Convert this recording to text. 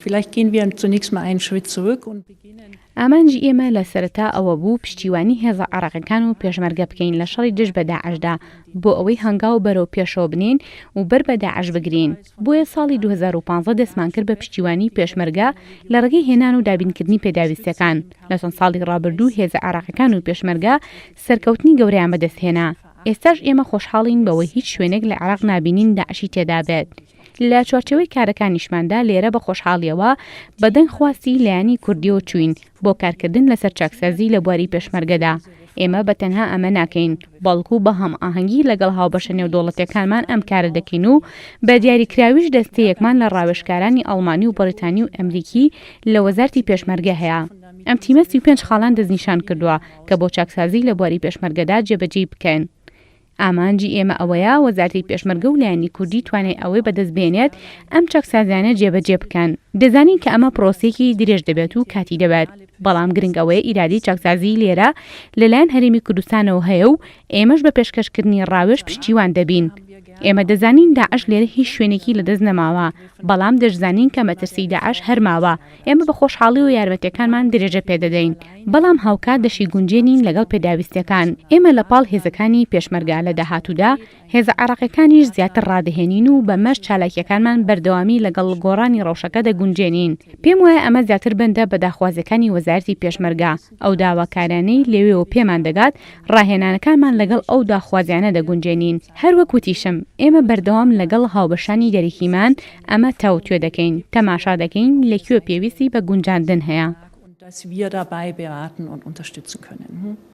Vielleicht gehen wir zunächst mal einen Schritt zurück und beginnen. ئامانجی ئێمە لە سەرەتا ئەوە بوو پشتیوانی هێزە عێراقیەکان و پێشمەرگە بکەین لە شەڕی دژ بە داعشدا بۆ ئەوەی هەنگاو بەرەو پێشەوە بنێین و بەر بە داعش بگرین. بۆیە ساڵی 2015 دەستمان کرد بە پشتیوانی پێشمەرگە لە ڕێگەی هێنان و دابینکردنی پێداویستیەکان. لە چەند ساڵی ڕابردوو هێزە عێراقیەکان و پێشمەرگە سەرکەوتنی گەورەیان بەدەستهێنا. ئێستاش ئێمە خۆشحاڵین بەوەی هیچ شوێنێک لە عێراق نابینین داعشی تێدابێت. لە چوارچێوەی کارەکانیشماندا لێرە بە خۆشحاڵیەوە بە دەنگ خواستی لایەنی کوردیەوە چووین بۆ کارکردن لەسەر چاکسازی لە بواری پێشمەرگەدا. ئێمە بە تەنها ئەمە ناکەین، بەڵکو بە هەمئاهەنگی لەگەڵ هاوبەشە نێودەوڵەتیەکانمان ئەم کارە دەکەین و بە دیاریکراویش دەستەیەکمان لە ڕاوێژکارانی ئەڵمانی و بەڕیتانی و ئەمریکی لە وەزارتی پێشمەرگە هەیە. ئەم تیمە 35 خاڵیان دەستنیشان کردووە کە بۆ چاکسازی لە بواری پێشمەرگەدا جێبەجێی بکەن. ئامانجی ئێمە ئەوەیە وەزارەتی پێشمەرگە و لایەنی کوردی توانای ئەوەی بەدەست بێنێت ئەم چاکسازیانە جێبەجێ بکەن. دەزانین کە ئەمە پرۆسەیەکی درێژ دەبێت و کاتی دەبێت، بەڵام گرنگ ئەوەیە ئیرادەی چاکسازیی لێرە لەلایەن هەرێمی کوردستانەوە هەیە و ئێمەش بە پێشکەشکردنی ڕاوێژ پشتیوان دەبین. ئێمە دەزانین داعش لێرە هیچ شوێنێکی لەدەست نەماوە، بەڵام دەشزانین کە مەترسیی داعش هەر ماوە. ئێمە بە خۆشحاڵیەوە یارمەتیەکانمان درێژە پێدەدەین، بەڵام هاوکات دەشیگونجێنین لەگەڵ پێداویستیەکان. ئێمە لە پاڵ هێزەکانی پێشمەرگە لە داهاتوودا هێزە عێراقیەکانیش زیاتر ڕادەهێنین و بەمەش چالاکیەکانمان بەردەوامی لەگەڵ گۆڕانی ڕەوشەکە دەگونجێنین. پێم وایە ئەمە زیاتر بەندە بە داخوازیەکانی وەزارەتی پێشمەرگە، ئەو داواکاریانەی لەوێوە پێمان دەگات، ڕاهێنانەکانمان لەگەڵ ئەو داخوازیانە دەگونجێنین. هەروەک وتیشم، ئێمە بەردەوام لەگەڵ هاوبەشانی دەرەکیمان ئەمە تاوتوێ دەکەین، تەماشا دەکەین لە کوێ پێویستی بە گونجاندن هەیە.